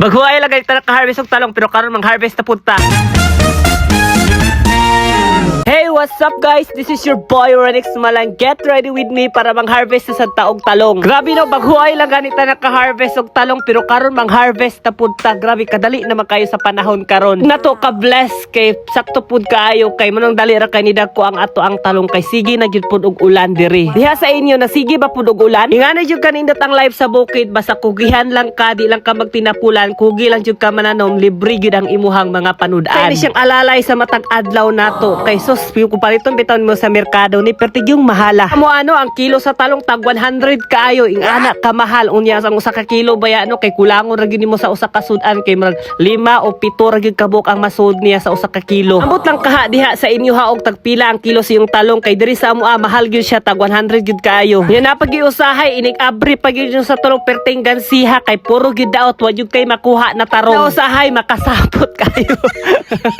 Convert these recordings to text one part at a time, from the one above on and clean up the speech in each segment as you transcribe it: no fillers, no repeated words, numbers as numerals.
Bag-o lang ta naka-harvest og talong, pero karon mang-harvest na pud ta. Hey, what's up, guys? This is your boy Renix Malang. Get ready with me para mang-harvest sa taog talong. Grabe no, bag-o lang ganita naka-harvest og talong, pero karon mang-harvest na pud ta. Grabe kadali naman kayo sa panahon karon. Nato ka bless kay sakto pud kaayo kay manong dali ra kay nidagko ang ato ang talong kay sige na gyud pud og ulan diri. Diha sa inyo, na sige ba pud og ulan? Ingana jud kanindot ang life sa bukid, basta kugihan lang ka, di lang ka magtinapulan, kugi lang jud ka mananom, libre gyud ang imuhang mga panudan. Kay ni siyang alalay sa matag adlaw nato kay sus, kung paliton bitaw mo sa merkado ni pertig yung mahala. Mo ano, ang kilo sa talong tag 100 kaayo, ing-ana kamahal. Unya ang usa ka kilo baya no, kay kulangon ra gyud nimo sa usa ka sudan kay murag 5 o 7 ra gyud kabuk ang masud niya sa usa ka kilo. Ambot lang kaha diha sa inyo ha og tagpila ang kilo sa iyong talong, kay diri sa amo ah, mahal gyud siya, tag 100 gyud kaayo. Nya napagiusahay inig abri pa gyud yung sa talong, perting gansiha kay puro gyud daot, wa gyud kay makuha na tarong. Usahay makasapot kayo.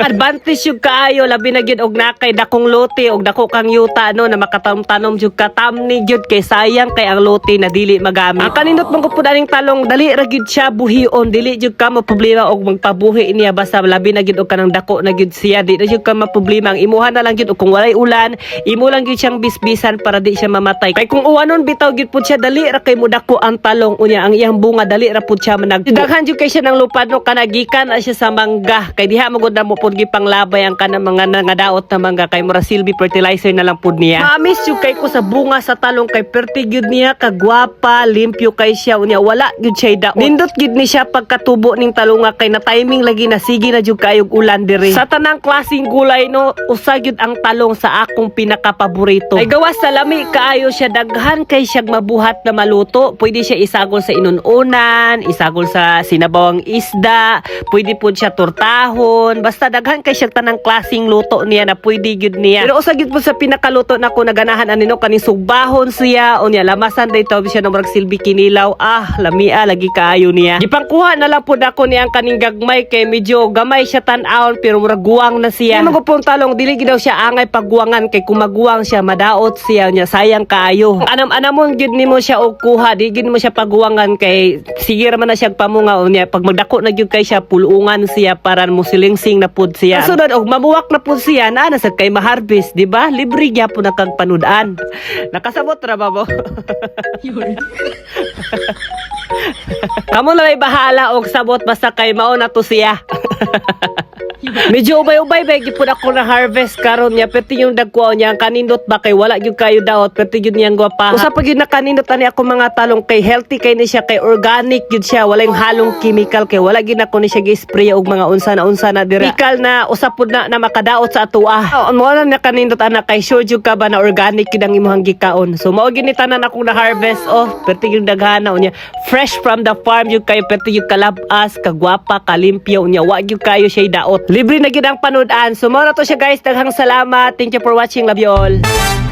Advantage yung kaayo, labi na gyud og nakay dakong lote og dako kang yuta no, na makatanom-tanom jud ka, tamni gyud kay sayang kay ang lote na dili magamit. Ang kanindot mong pud aning talong, dali ra gyud siya buhion, dili jud ka maproblema og magpabuhi niya, basta labi na gyud og kanang dako na gyud siya, di na jud ka maproblema. Ang imuha na lang gyud og kung walay ulan, imo lang gyud siyang bisbisan para di siya mamatay. Kay kung uwanon bitaw gyud pud siya, dali ra kay mudako ang talong, unya ang iyang bunga dali ra pud siya managko. Daghan jud kay siya ng lupad no, kanagikan na siya sa mangga kay diha mo gud na mo pud gipanglabay ang kanang mga nangadaot na mangga kay mura silbi fertilizer na lang pud niya. Maamis jud kay ko sa bunga sa talong kay perti gyud niya kagwapa, limpyo kay siya, unya wala gyud siya daot. Nindot gyud ni siya pagkatubo ning talunga kay na timing lagi na sige na jud kayog ulan diri. Sa tanang klaseng gulay no, usa gyud ang talong sa akong pinakapaborito. Ay gawas sa lami kaayo siya, daghan kay siya mabuhat na maluto. Pwede siya isagol sa inununan, isagol sa sinabawang isda, pwede pud siya tortahon. Basta daghan kay siya tanang klaseng luto niya na pwede gyud niya. Pero usa gyud pud sa pinakaluto nako naganahan ani no, kaning sugbahon siya, unya lamasan dito siya ng murag silbi kinilaw. Ah, lamia lagi kaayo niya. Gipangkuha na lang pud ako niya ang kaning gagmay kay medyo gamay siya tan-awon pero murag guwang na siya. Mo pong talong, dili gid daw siya angay pagguwangan kay kung maguwang siya madaot siya, nya sayang kaayo. Anam-anamon gyud nimo siya og kuha, di gyud mo siya paguwangan kay sige ra man na siya pamunga, unya pag magdako na gyud kay siya, pulungan siya para mo silingsing na pud siya. Sunod og mamuwak na pud siya na na sad kay ma-harvest, di ba? Libre gyapon na kang panudan. Nakasabot ra ba mo? Kamo na may bahala og sabot, basta kay mao na to siya. Medyo ubay-ubay ba gyud ako na harvest karon niya, perti yung dagko niya ang kanindot ba kay wala gyud kayo daot, perti gyud niyang gwapa. Usa pa gyud na kanindot ani ako mga talong kay healthy kay ni siya, kay organic gyud siya, walay halong chemical kay wala gyud nako ni siya gi-spray og mga unsa na dira. Chemical na usa pud na, na makadaot sa atoa. Oh, mo na na kanindot ana kay sure jud ka ba na organic gyud ang imong gikaon. So mao gyud ni tanan akong na harvest, oh, perti gyud daghana, unya fresh from the farm gyud kayo, perti gyud kalabas, kagwapa, kalimpyo, unya wa gyud kayo siya daot. Libre na gyud ang panudan. So mao na to siya, guys. Daghang salamat. Thank you for watching. Love you all.